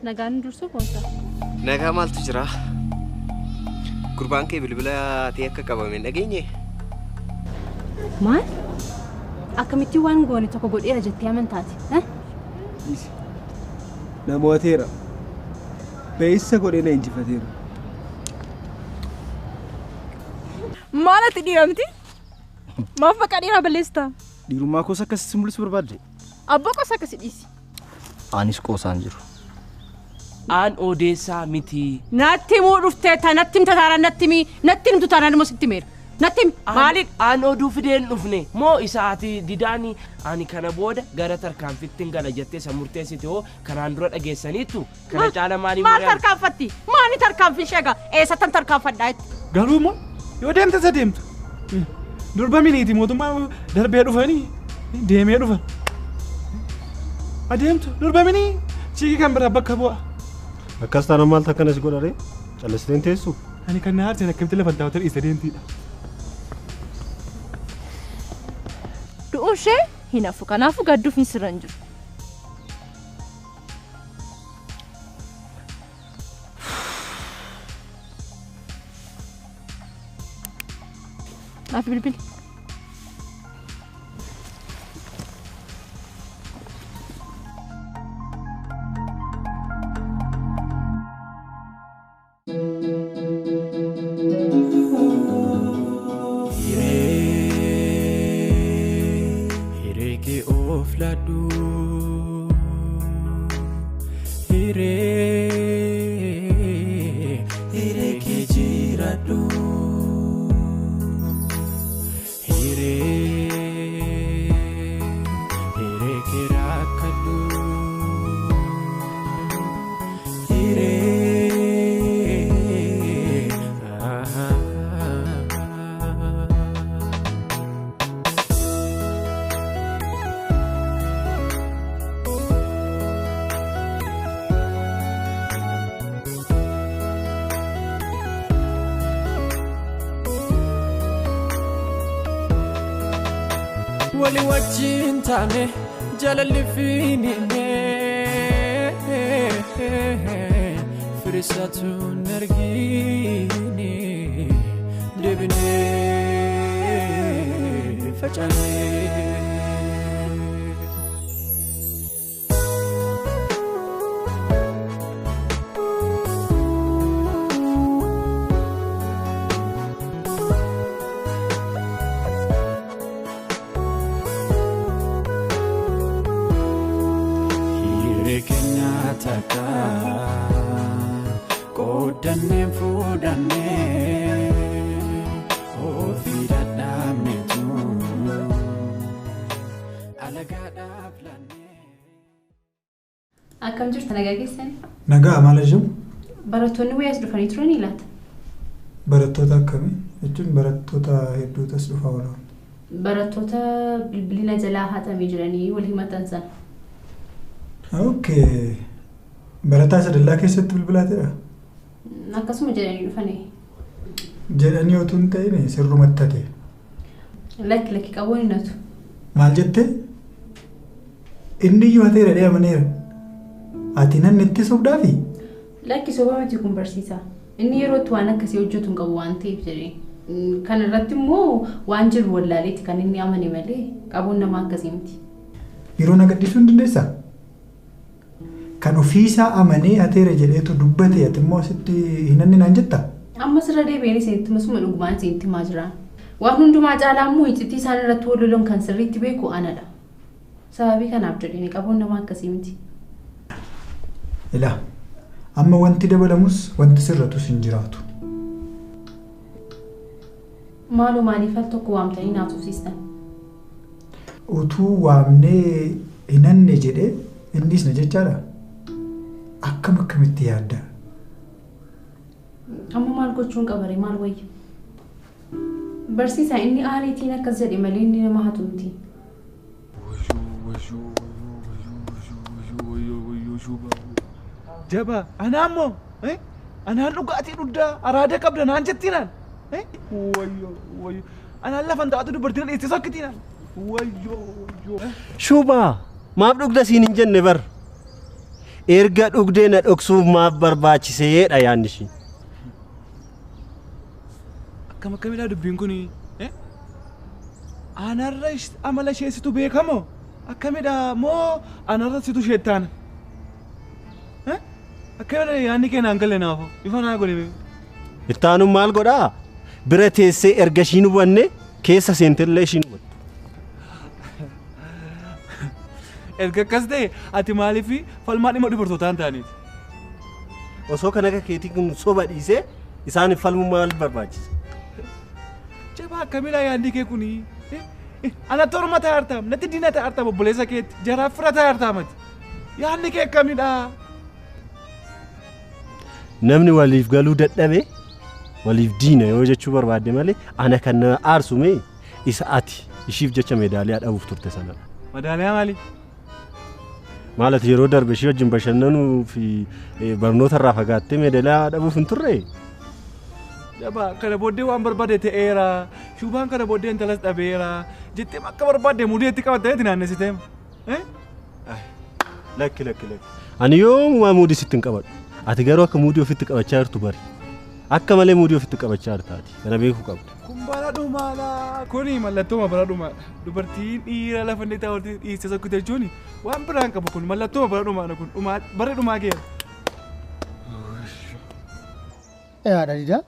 Nagaan dursuu boonsa. Nagaa maaltu jira? Gurbaan kee bilbila ta'e akka qabame hin dhageenye? Maal? Akkamitti waan goone tokko godheera jettee amantaati? Namooteera. Beessa godhee na injifateera. Maal ati dhiira miti? Maaf maqaa dhiiraa balleessita? Dhiirummaa koos akkasitti mul'isu barbaadde? Abbaa koos akkasi dhiisi. Anis qoosaan jiru. Aan odeessaa miti. Natti himuu dhuftee ta natti himta taanaan natti himi natti himtu taanaan immoo sitti himeera. Natti himi maalidha? Aan oduu fideen dhufne moo isa ati didaani ani kana booda gara tarkaanfittiin gala jettee isa murteessite hoo kanaan dura dhageessaniittu kana caala maaliin Maal tarkaanfatti? Maali tarkaanfii ishee egaa? Eessattan tarkaanfadhaa jetti? Garuu immoo yoo deemte isa deemtu. Durba miniiti mootummaa darbee dhufanii deemee dhufa. Adeemtu durba minii chiikii kan biraa bakka bu'a. Akkas taanaan maaltu akkanas godha ree? Callisiteen teessu? Ani kan na aarseen akkamitti lafa taa'u dhiiste deemtiidha. Du'uun ishee hin hafu kanaafuu gadduuf hin sirra hin jiru. Naaf bilbili. Hiree kee of laadhu. Hiree hiree kee jiraadhu. Hiree hiree kee rakkadhu. Hiree. Wali wajjin taane jaalalli fiinine firisatu hin argine deebinee facaane. Hiree keenya takka qoodannee fuudhannee ofii dadhabneetu alagaadhaaf laannee. Akkam jirtu nagaa keessani? Nagaa maal jiru? Barattoonni wayii as dhufanii turanii laata? Barattoota akkamii? Jechuun barattoota hedduutu as dhufaa oola. Barattoota bilbilina jalaa hatamee jiranii wal himatan sana. Okay. Barataa isa dallaa keessatti bilbilaatedha? Akkasuma jedhanii dhufanii. Jedhanii otoo hin ta'in sirrumatti hate. Lakki lakki qabuun hin hatu. Maal jettee? Inni iyyuu hateera jedhee amaneera. Ati nan itti sobdaafi? Lakki soba miti kun barsiisaa. Inni yerootti waan akkasii hojjetu hin qabu waan ta'eef jedhee. Kana irratti immoo waan jiru wallaaleetti kan inni amane malee qabuun nama akkasii miti. Yeroo na gaddisuu hin dandeessaa? Kan ofiisaa amanee hateera jedheetu dubbate ati immoo asitti hin hanni naan jettaa? Amma sirra deebi'een isinitti masuma dhugumaan isinitti himaa jira. Waan hundumaa caalaa immoo iccitii isaan irratti wal lolan kan sirriitti beeku anadha. Sababii kanaaf jedheen qabuun nama akkasii miti. Ilaa amma wanti dabalamus wanti sirratus hin jiraatu. Maaloo maaliif al tokko waamtanii naaf tursiistan? Utuu waamnee hin hanne jedhee innis na jechaadha. Akkam akkamitti yaadda? Amma maal gochuun qabaree maal wayya? Barsiisaa inni aariitiin akkas jedhe malee inni nama hatu miti. Jaba anaan moo anaan dhugaatii dhugdaa araada qabda naan jettinaan wayyoo wayyoo anaan lafan taa'atu dubartiin dhiiste sokkitinaan wayyoo wayyoo. Shubaa maaf dhugda siin hin jenne bar. Erga dhugdee na dhoksuuf maaf barbaachiseedha yaadni ishii. Akkam akkamidha dubbiin kuni? Anarra amala ishee situ beekamoo? Akkamidha moo anarra situ isheettaana? Akkamidha yaadni kee naan galle naafoo? Ifa naa godhe beeku. Ittaanuun maal godhaa? Bira teessee erga ishiin hubanne keessa seentellee ishiin hubattu. Erga akkas ta'e ati maaliif falmaa dhimma dubartootaa hin taaneeti? Osoo kan akka keetii kun soba dhiisee isaaniif falmuu maal barbaachisa? Jabaa akkamidha yaadni kee kuni? Anatti orma ta'e artaam, natti diina ta'e artaam obboleessa keetti, jaraaf fira ta'e artaamati. Yaadni kee akkamidha? Namni waliif galuu dadhabe waliif diina yoo jechuu barbaadde malee ana kan na aarsu mee isa ati ishiif jecha meedaaliyaa dhabuuf turte sanadha. Madaaliyaa maali? Maalat yeroo darbe ishii wajjin bashannanuu fi barnoota irraa fagaattee meedaaliyaa dhabuuf hin turre? Jabaa kana booddee waan barbaade ta'eera, shubaan kana booddee intalas dhabeera, jettee akka barbaadde muudii itti qabattee itti naannessiteema. Lakki lakki lakki. Ani yoomumaa muudii sitti hin qabadhu. Ati garuu akka muudii ofitti qabachaa jirtu bari. Akka malee muudii ofitti qabachaa jirta ati. Kana beekuu qabda. Kun bara dhumaadha. Kuni mallattooma bara dhumaadha. Dubartiin dhiira lafa inni taa'u dhiiste sokkite jechuun waan biraan qabu kun mallattooma bara dhumaadha kun bara dhumaa keera. Yaada didaa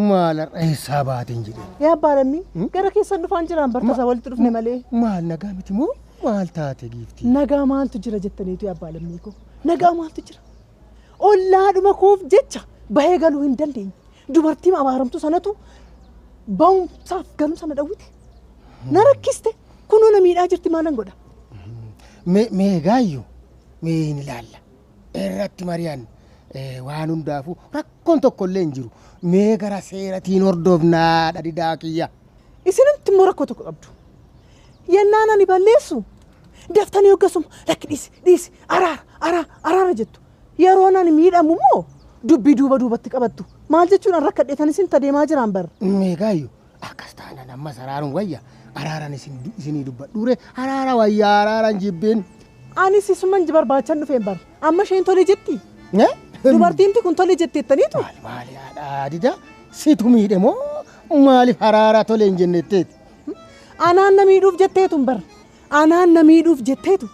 maal har'a eessaa baateen jedhee. Yaa abbaa lammii gara keessan dhufaan jiraan bartasaa walitti dhufne malee. Maal nagaa miti moo maal taate giiftii? Nagaa maaltu jira jettaniitu yaa abbaa lammii koo nagaa maaltu jira? Ollaadhuma koof jecha bahee galuu hin dandeenye. Dubartiin abaaramtu sanatu ba'umsaaf galuu sana dhawwite. Na rakkiste kunoo na miidhaa jirti maalan godha? Mee gaayyo mee hin ilaalla. Irratti mari'an waan hundaafuu rakkoon tokko illee hin jiru. Mee gara seeratiin hordofnaa dhadhidaa kiyya. Isinumti immoo rakkoo tokko qabdu. Yennaan ani balleessu daftanii hoggasuma lakki dhiisi dhiisi araara araara araara jettu. Yeroon ani miidhamu immoo dubbii duuba duubatti qabattu. Maal jechuun rakkadheetan isin tadeemaa jiraan bara. Mee gaayyo akkas taanaan ammas araaruun wayya araaraan isinii dubbadhuure araara wayya araaraan jibbeen. Anis isuman barbaachan dhufeen bara. Amma isheen tole jetti. Dubartiinti kun tole jetteettaniitu. Maali maali haadha dida situ miidhe moo maaliif araara tole hin jennetteeti? Anaan na miidhuuf jetteetu bara. Anaan na miidhuuf jetteetu.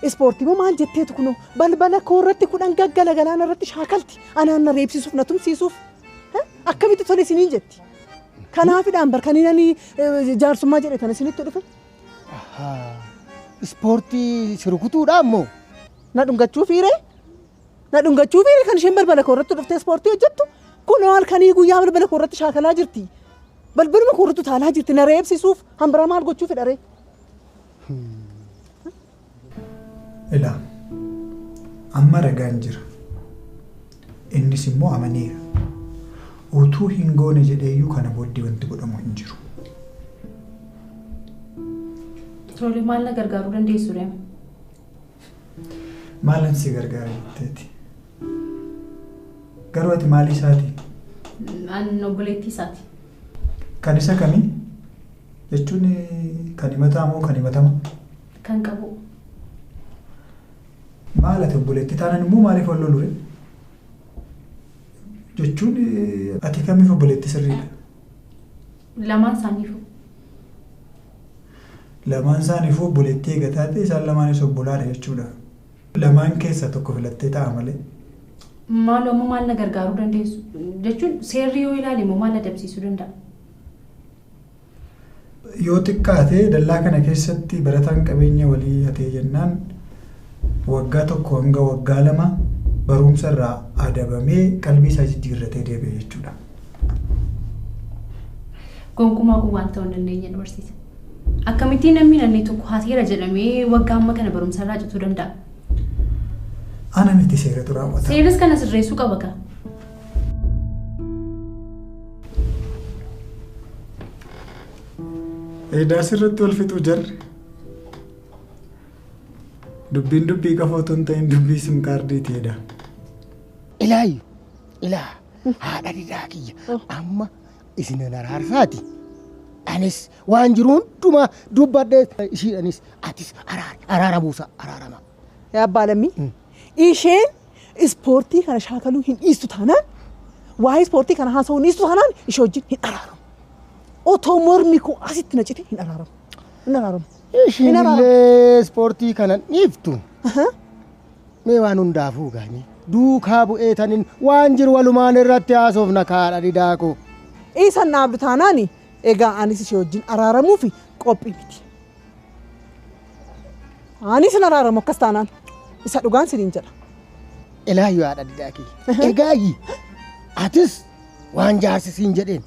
Ispoortii moo maal jetteetu kunoo balbala koo irratti kudhan gaggala galaana irratti shaakalti. Anaan na reebsisuuf na tumsiisuuf akkamitti tole isiniin jetti. Kanaafidhaan bar kan inni jaarsummaa jedhe tan isinitti dhufe. Ispoortii si rukutuudhaa immoo? Na dhungachuu fiiree? Na dhungachuu fiiree kan isheen balbala koo irratti dhuftee ispoortii hojjettu kunoo halkanii guyyaa balbala koo irratti shaakalaa jirti. Balbaluma koo irratti utaalaa jirti na reebsisuuf hambira maal gochuu fedharee? Ilaa amma ragaan jira. Innis immoo amaneera. Utuu hin goone jedheeyyuu kana booddee wanti godhamu hin jiru. Tole maal na gargaaruu dandeessu ree? Maalan si gargaara jetteeti? Garuu ati maali isaati? An obboleettii isaati. Kan isa kamii? Jechuun kan himataa moo kan himatama? Kan qabu. Maal ati obboleettii taanaan immoo maaliif wal lolu ree? Jechuun ati kamiif obboleettii sirriidha? Lamaan isaaniifuu. Lamaan isaaniifuu obboleettii eega taate isaan lamaanis obbolaadha jechuudha. Lamaan keessaa tokko filattee ta'a malee. Maal ammoo maal na gargaaruu dandeessu? Jechuun seerri yoo ilaale immoo maal adabsiisuu danda'a? Yoo xiqqaate dallaa kana keessatti barataan qabeenya walii hatee jennaan waggaa 1 hanga waggaa 2 barumsa irraa adabamee qalbii isaa jijjiirratee deebi'e jechuudha. Gonkumaa kun waan ta'uu hin dandeenye nu barsiisa. Akkamittiin namni namni tokko hateera jedhamee waggaa amma kana barumsa irraa cituu danda'a? Ana miti seeratu raawwata. Seerris kana sirreessuu qaba kaa. Edaa sirriitti wal fixuu jarri. Dubbiin dubbii qofa otoo hin ta'in dubbii sim kaardiiti edaa. Ilaayu ilaa haadha didaa kiyya amma isin araarsaati. Anis waan jiru hundumaa dubbadhee ishiidhanis atis araara buusa araarama. Yaa abbaa lammii Isheen ispoortii kana shaakaluu hin dhiistu taanaan waa'ee ispoortii kana haasa'uu hin dhiistu taanaan ishee wajjin hin araaramu. Otoo mormi koo asitti na cite hin araaramu. Hin araaramu. Ishiin illee ispoortii kana dhiiftu. Mee waan hundaafuu gaanii duukaa bu'ee taniin waan jiru walumaan irratti haasofna kaadha didaa koo. Isan dhaabdu taanaani egaa anis ishee wajjin araaramuuf qophii miti. Anis hin araaramu akkas taanaan isa dhugaan siniin jedha. Ilaayyoo haadha didaa kee. Egaayyi atis waan jaarsi siin jedheen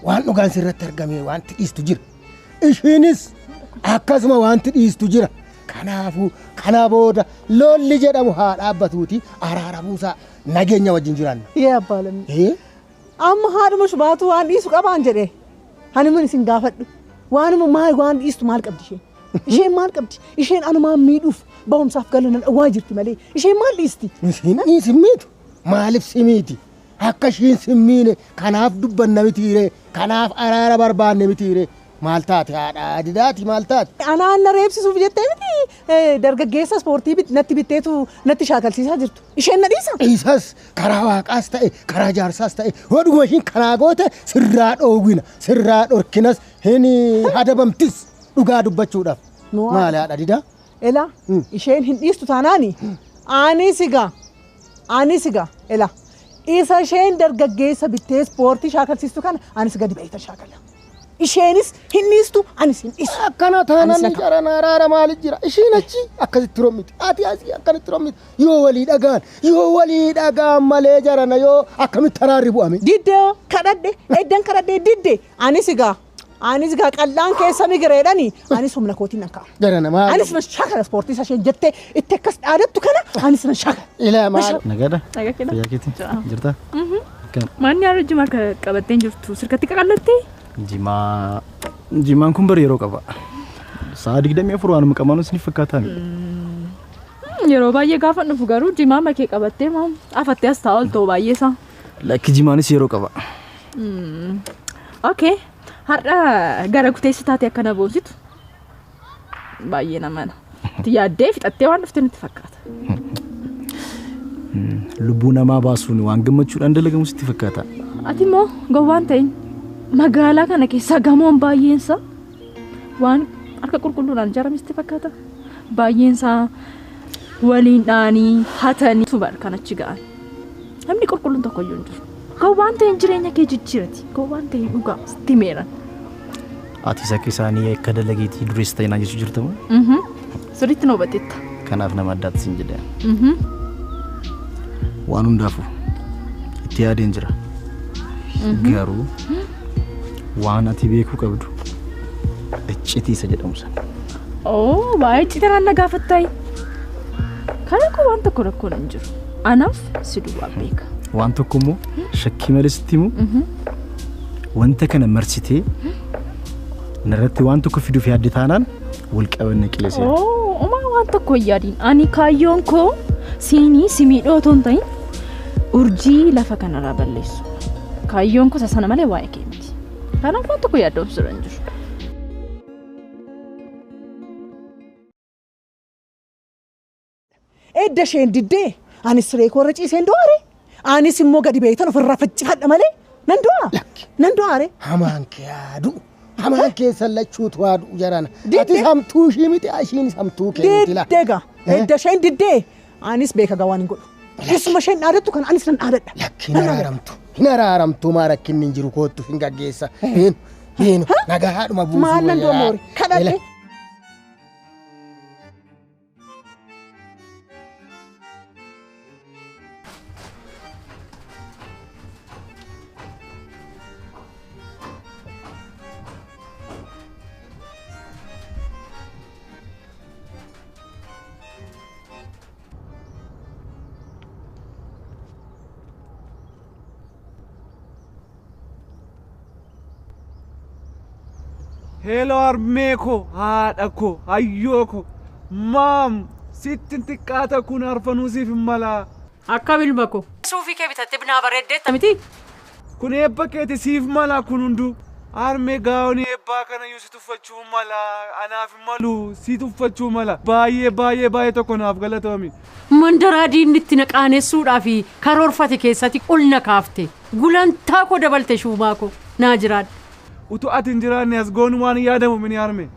waan dhugaan sirratti argame wanti dhiistu jira. Ishiinis akkasuma wanti dhiistu jira. Kanaafuu kana booda lolli jedhamu haa dhaabbatuuti araara buusaa nageenya wajjin jiraanna. Yee abbaa lammii. Amma haadhuma shubaatu waan dhiisu qabaan jedhee ani mun isin gaafadhu waanuma maal waan dhiistu maal qabdi isheen? Isheen maal qabdi? Isheen anumaan miidhuuf ba'umsaaf gala nan dhawwaa jirti malee isheen maal dhiisti? Isheen si miitu maaliif si miiti? Akka ishiin si miine kanaaf dubbanna mitiiree kanaaf araara barbaanne mitiiree maal taate haadha didaati maal taate? Anaan na reebsisuuf jettee miti dargaggeessa ispoortii natti bitteetu natti shaakalsiisaa jirtu. Isheen na dhiisa? Isas karaa waaqaas ta'e karaa jaarsaas ta'e yoo dhuguma ishiin karaa goote sirraa dhoowwina sirraa dhorkinas hin adabamtis dhugaa dubbachuudhaaf. Maal haadha didaa? Ela isheen hin dhiistu taanaani anis egaa ela isa isheen dargaggeessa bittee ispoortii shaakalsiistu kana anis gadi ba'eeta shaakala. Isheenis hin dhiistu anis hin dhiistu. Akkana taanaan jarana araara maaliif jira? Ishiin achi akkasitti rommiti. Ati asii akkanatti rommiti. Yoo walii dhagaan malee jarana yoo akkamitti araarri bu'ame? Diddee kadhadhe eddan kadhadhe didde anis egaa qal'aan keessa migireedhani anis humna kootiin nan ka'a. Jarana maal? Anis nan shaakala ispoortii isa isheen jettee itti akkas dhaadattu kana anis nan shaakala. Ilaa maal? Nagaadha? Nagaa kenna. Fayyaa keetii? Jirtaa? Manni haadha jimaa qabattee jirtu sirkatti qaqallattee? Jimaan kun bari yeroo qaba. Sa'a 24 waanuma qabaanus ni fakkaata. Yeroo baay'ee gaafa dhufu garuu jimaa makee qabattee moo afattee as taa'aa oltoo baay'ee isaa. Lakki jimaanis yeroo qaba. Okay. Har'a gara kuteessi taate akkana boonsitu baay'ee namana. Itti yaaddee fixattee waan dhufte nutti fakkaata. Lubbuu namaa baasuun waan gammachuudhaan dalagamu sitti fakkaata. Ati immoo gowwaan ta'in magaalaa kana keessa gamoon baay'eensa waan harka qulqulluudhaan ijaarame sitti fakkaata. Baay'eensa waliin dhaanii hatanii tuban kan achi ga'an. Namni qulqulluun tokko iyyuu hin jiru. Gowwaan ta'in jireenya kee jijjiirati. Gowwaan ta'in dhugaa sitti meeran. Ati akka isaanii akka dalageetii dureessa ta'inaa jechuu jirta moo? Sirriitti na hubateetta. Kanaaf nama addaatti siin jedhe. Waan hundaafuu itti yaadeen jira. Garuu waan ati beekuu qabdu iccitii isa jedhamu sana. Oo waa'ee iccitii na gaafattaayi. Kana koo waan tokko rakkoon hin jiru. Anaaf si duwwaa beeka. Waan tokko immoo shakkii malee sitti himu wanta kana marsitee narratti waan tokko fiduuf yaadde taanaan wal qabanne qilleensee. Oo homaa waan tokko hin yaadiin. Ani kaayyoon koo siinii si miidhoo otoo hin ta'in urjii lafa kanarraa balleessu. Kaayyoon koo sana malee waa'ee kee miti. Kanaaf waan tokko yaaddoon sirra hin jiru. Edda isheen diddee anis siree koo irra ciiseen du'aare. Anis immoo gadi beektan ofirraa faccifadha malee nan du'a. Nan du'aare. Hamaan kee haa du'u. Hamaan keessan lachuutu haa du'u jarana. Atis hamtuu ishii miti ishiinis hamtuu kee miti laa. Diddee gaa. Edda isheen diddee anis beeka gaa waan hin godhu. Isuma isheen dhaadattu kan anis nan dhaadadha. Lakki hin araaramtu. Hin araaramtu maa rakkinni hin jiru koottu hin gaggeessa. Hiinu nagaa haadhuma buusuu. Maal nan du'a moori kadhadhe. Hello harmee koo, haadha koo, hayyoo koo, maam sitti xiqqaata kun arfanuu siif hin malaa. Akkam ilma koo. Suufii kee bitattee binaa bareeddeetta miti. Kun eebba keeti siif malaa kun hunduu. Harmee gaa'onii eebbaa kana iyyuu si tuffachuu mala. Anaaf hin malu si tuffachuu mala. Baay'ee baay'ee baay'ee tokko naaf galatoomi. Mandaraa diinni itti na qaanessuudhaa fi karoorfate keessatti ol na kaafte. Gulantaa koo dabalte shuumaa koo naa jiraadha. Utuu ati hin jiraanne as goonu waan hin yaadamu mini harme.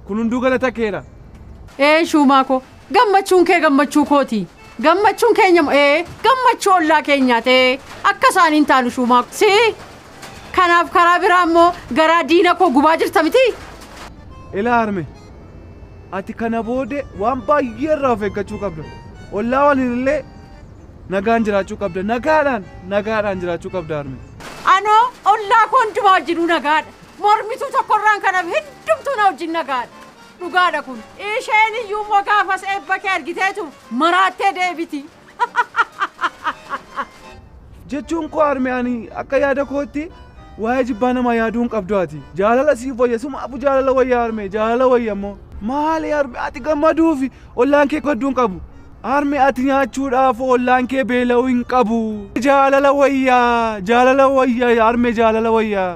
Kun hunduu galata keedha. Ee shuumaa koo gammachuun kee gammachuu kooti. Gammachuun keenya ee gammachuu ollaa keenyaa ta'ee akka isaaniin taanu shuumaa si. Kanaaf karaa biraa immoo garaa diina koo gubaa jirta miti. Ilaa harme ati kana booda waan baay'ee irraa of eeggachuu qabda. Ollaa waliin illee nagaan jiraachuu qabda. Nagaadhaan nagaadhaan jiraachuu qabda harme. Anoo ollaa koo hundumaa wajjinuu nagaadha. Mormituu tokkorraan kanaaf hundumtuu na wajjin nagaadha. Dhugaadha kun. Isheen iyyuu immoo gaafas eebba kee argiteetu maraattee deebiti. Jechuun koo harme ani akka yaada kootti waa'ee jibbaa namaa yaaduu hin qabdu ati. Jaalala siif wayya sumaafu jaalala wayya harme jaalala wayya immoo. Maali harme ati gammaduufi ollaan kee gadduu hin qabu. Harme ati nyaachuudhaaf ollaan kee beela'uu hin qabu. Jaalala wayya jaalala wayya harme jaalala wayya.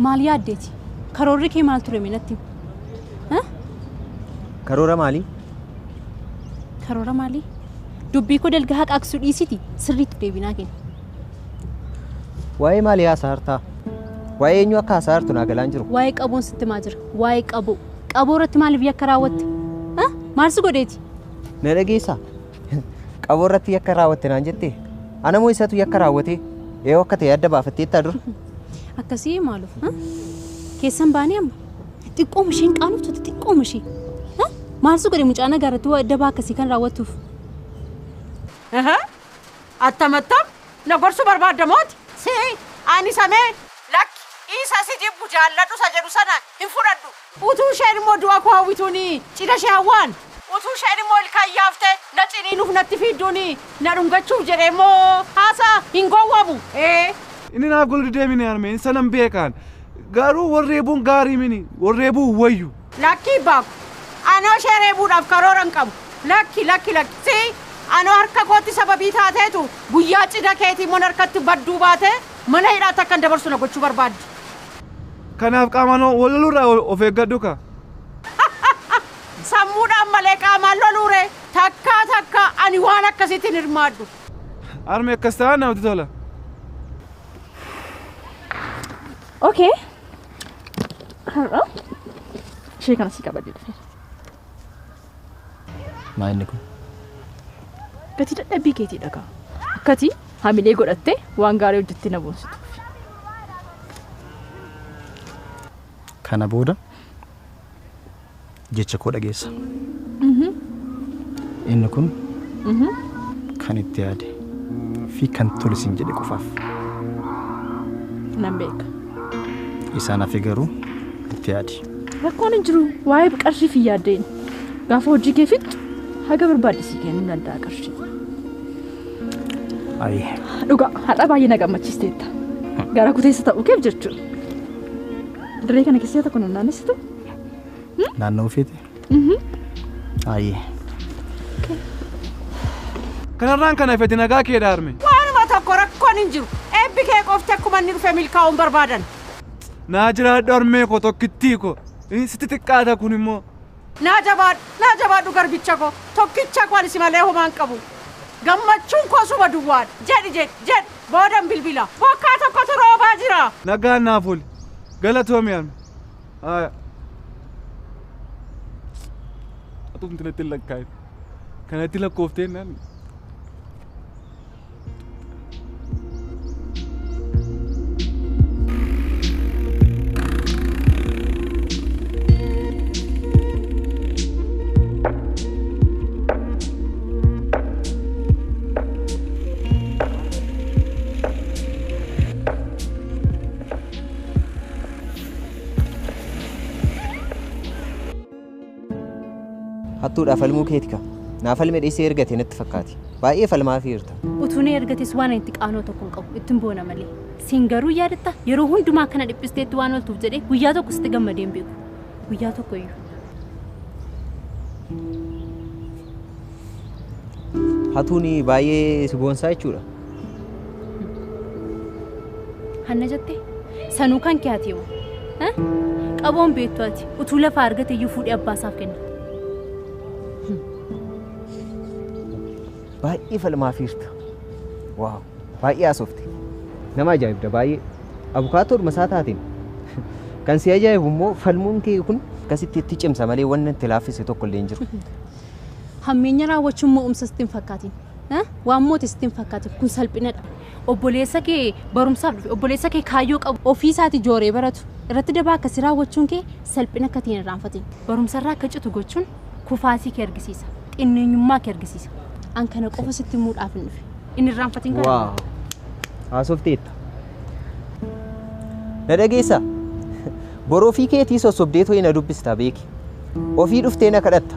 Maal yaaddeeti? Karoorri kee maal ture natti? Karoora maalii? Karoora maalii? Dubbii koo dalga haqaaqsuu dhiisiti sirriitti deebinaa kenna. Waa'ee maalii haasaa hartaa? Waa'ee eenyu akka haasaa hartu naa galaan jiru? Waa'ee qaboon sitti maa jira? Waa'ee qaboo. Qaboo irratti maaliif yakka raawwatte? Maal si godheeti? Na dhageessaa? Qaboo irratti yakka raawwatte naan jettee? Ana moo isatu yakka raawwate? Eeyyoo akka ta'e adda baafatteettaa dura? Akkasii maaluuf? Keessan baanee amma xiqqooma isheen qaanuftu xiqqooma ishee. Maal si godhe mucaa nagaa irratti dabaa akkasii kan raawwattuuf? Attamattam na gorsuu barbaadda mooti? Si ani samee lakki isa si jibbu jaalladhu isa jedhu sana hin fudhadhu. Utuu isheen immoo du'a koo hawwituuni cidha ishee hawwaan. Utuu isheen immoo ilkaan yaaftee na ciniinuuf natti fiidduuni na dhungachuuf jedhee immoo haasaa hin gowwamu. Inni naaf galu deemini harme inni sanan beekaan garuu warreebuun gaarii mini warreebuun wayyu. Lakkii baaku anoo ishee reebuudhaaf karoora hin qabu lakki lakki lakki si anoo harka kootti sababii taateetu guyyaa cidha keetii immoo harkatti badduu baate mana hidhaatti akkan dabarsu na gochuu barbaaddi. Kanaaf qaamaan wal loluurraa of eeggadhu ka. Sammuudhaan malee qaamaan loluure takkaa takkaa ani waan akkasiitti hin hirmaadhu. Harme akkas ta'an namatti tola. Okay. Har'a ishee kana si qabadee dhufeera. Maal inni kun? Gatii dadhabbii keetii dhagaa. Akkati hamilee godhattee waan gaarii hojjettee na boonsituuf. Kana booda jecha koo dhageessa. Inni kun kan itti yaade fi kan tole siin jedhe qofaaf. Nan beeka. Isaan hafe garuu itti yaadi. Rakkoon hin jiru waa'ee qarshii fi yaaddeen gaafa hojii kee fixxu haga barbaadde sii kennuu danda'a qarshii. Ayi. Dhugaa har'a baay'ee na gammachiisteetta. Gara kuteessa ta'uu keef jechuudha. Dirree kana keessa tokko nu naannessitu? Naanna'uu feete? Ayi. Kanarraan kana fedhi nagaa kee dhaarme. Waanuma tokko rakkoon hin jiru. Eebbi kee qofti akkuma inni dhufe milkaa'uun barbaadan. Naa jiraadhu harmee koo tokkittii koo. Sitti xiqqaata kun immoo. Naa jabaadhu garbicha koo tokkicha koo ani si malee homaa hin qabu. Gammachuun koo suma duwwaadha. Jedhi jedhi jedhi boodan bilbila. Bokkaa tokkotu roobaa jira. Nagaan naaf ooli. Galatoomi harme. Haaya. Atumti natti hin lakkaa'in. Kanatti lakkooftee naan. Hattuudhaaf falmuu keeti ka. Naa falme dhiisee ergate natti fakkaati. Baay'ee falmaa fi hirta. Utuu na ergates waan itti qaanoo tokko hin qabu. Ittiin boona malee. Siin garuu yaadatta yeroo hundumaa kana dhiphisteetti waan ooltuuf jedhee guyyaa tokko sitti gammadee hin beeku. Guyyaa tokko iyyuu. Hatuun baay'ee si boonsaa jechuudha. Hanna jettee sanuu kan kee ati moo? Qaboon beektu ati utuu lafa argate iyyuu fuudhee abbaasaaf kenna. Baay'ee falmaa fiirta. Waaw baay'ee haasofte. Nama ajaa'ibda baay'ee. Abukaattoodhuma isaa taateen. Kan si ajaa'ibu immoo falmuun kee kun akkasitti itti cimsa malee wanni itti laaffise tokko illee hin jiru. Hammeenya raawwachuun mo'umsa sitti hin fakkaatin. Waan moote sitti hin fakkaatin kun salphinadha. Obboleessa kee barumsaaf dhufe obboleessa kee kaayyoo qabu ofii isaatii jooree baratu irratti dabaa akkasii raawwachuun kee salphina akka ta'e hin irraanfatin. Barumsarraa akka citu gochuun kufaasii kee argisiisa. Xinneenyummaa kee argisiisa. An kana qofa sitti himuudhaaf hin dhufe. Inni irraanfatin kana. Waaw. Haasofteetta. Na dhageessaa? Boroo ofii keetii sossobdee too'ee na dubbista beeki. Ofii dhuftee na kadhatta.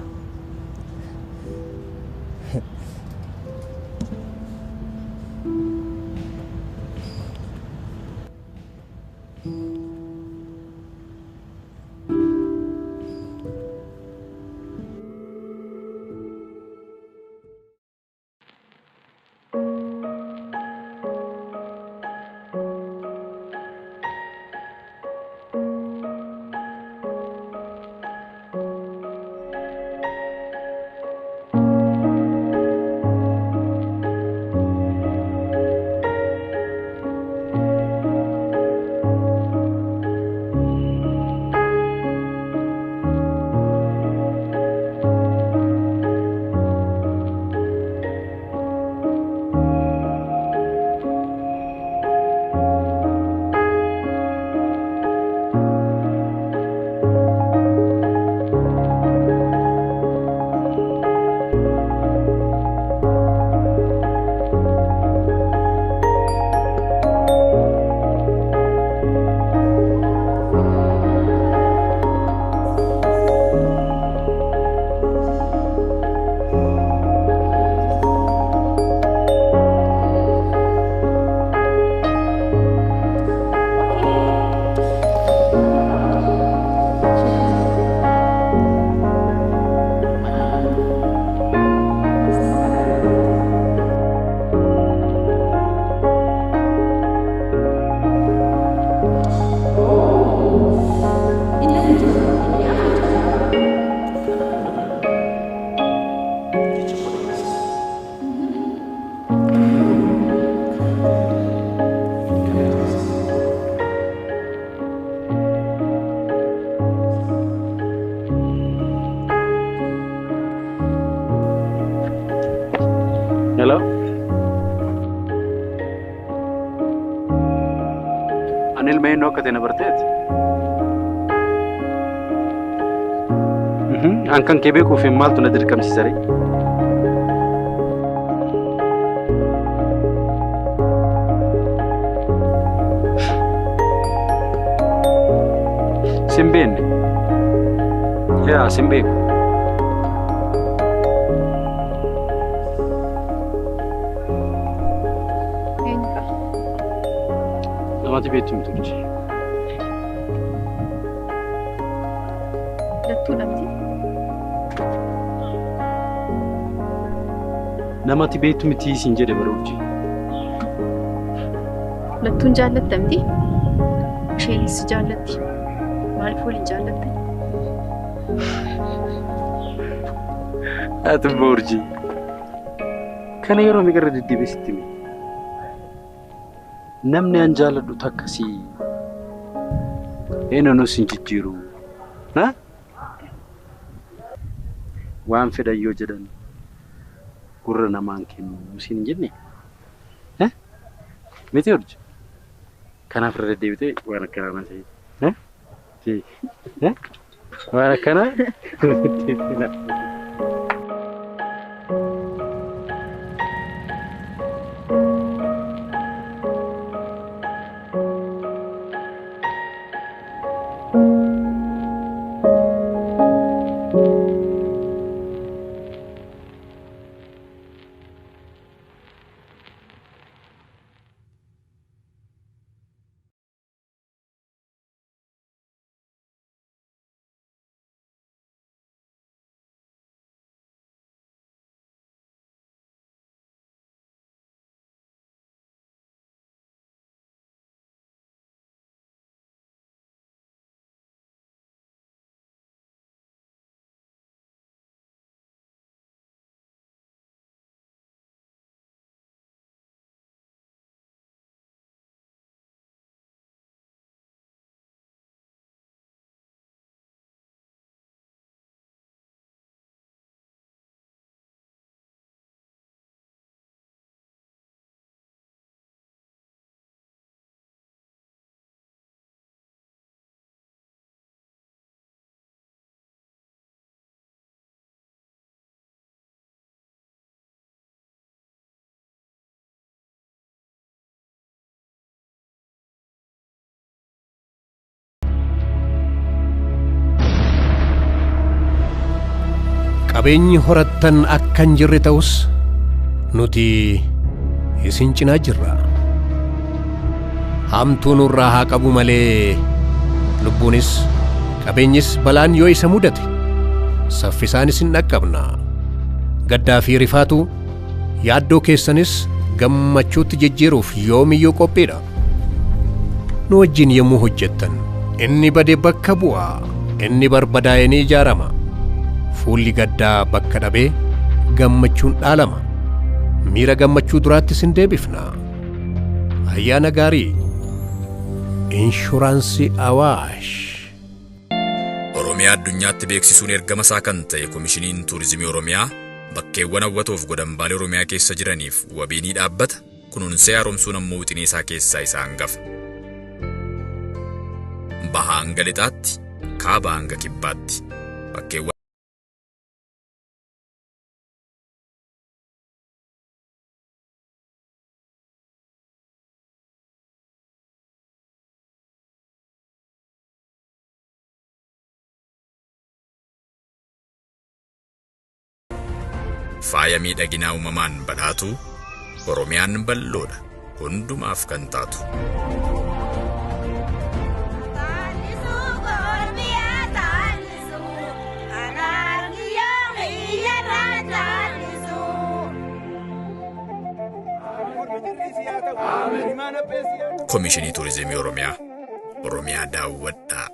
Hello? Ani ilma eenyu akka ta'e na barteeti? An kan kee beekuuf maaltu na dirqamsiisa ree? Sin beekne. Yaa sin beeku. Namatti beektu miti urji. Lattuudha miti? Namatti beektu miti siin jedhe bara urji. Lattuun jaallatta miti? Isheenis si jaallatti. Maaliif waliin jaallatte? Ati immoo urji. Kana yeroo meeqa irra deddeebi'ee sitti hime? Namni an jaalladhu takka si eenyuun sin jijjiiru. Waan fedhan yoo jedhan gurra namaan kennu siin hin jenne. Miti urji. Kanaaf irra deddeebitee waan akkanaa na ta'e. Waan akkanaa deddeebitee. Qabeenyi horattan akka hin jirre ta'us nuti isin cinaa jirra. Hamtuu nurraa haa qabu malee lubbuunis qabeenyis balaan yoo isa mudate saffisaan isin dhaqqabna. Gaddaa fi rifaatu yaaddoo keessanis gammachuutti jijjiiruuf yoomiyyuu qophiidha. Nu wajjin yommuu hojjettan inni bade bakka bu'a, inni barbadaa'e ni ijaarama. Fuulli gaddaa bakka dhabee gammachuun dhaalama. Miira gammachuu duraatti isin deebifna. Ayyaana gaarii. Inshuraansii Awaash. Oromiyaa addunyaatti beeksisuun ergama isaa kan ta'e Komishiniin Tuurizimii Oromiyaa bakkeewwan hawwatoof godambaalee Oromiyaa keessa jiraniif wabii ni dhaabbata. Kunuunsee haaromsuun ammoo wixinee isaa keessaa isa hangafa. Bahaa hanga lixaatti, kaabaa hanga kibbaatti. Bakkeewwan faaya miidhaginaa uumamaan badhaatu Oromiyaan bal'oodha hundumaaf kan taatu. Komishinii Turizimii Oromiyaa. Oromiyaa daawwadhaa.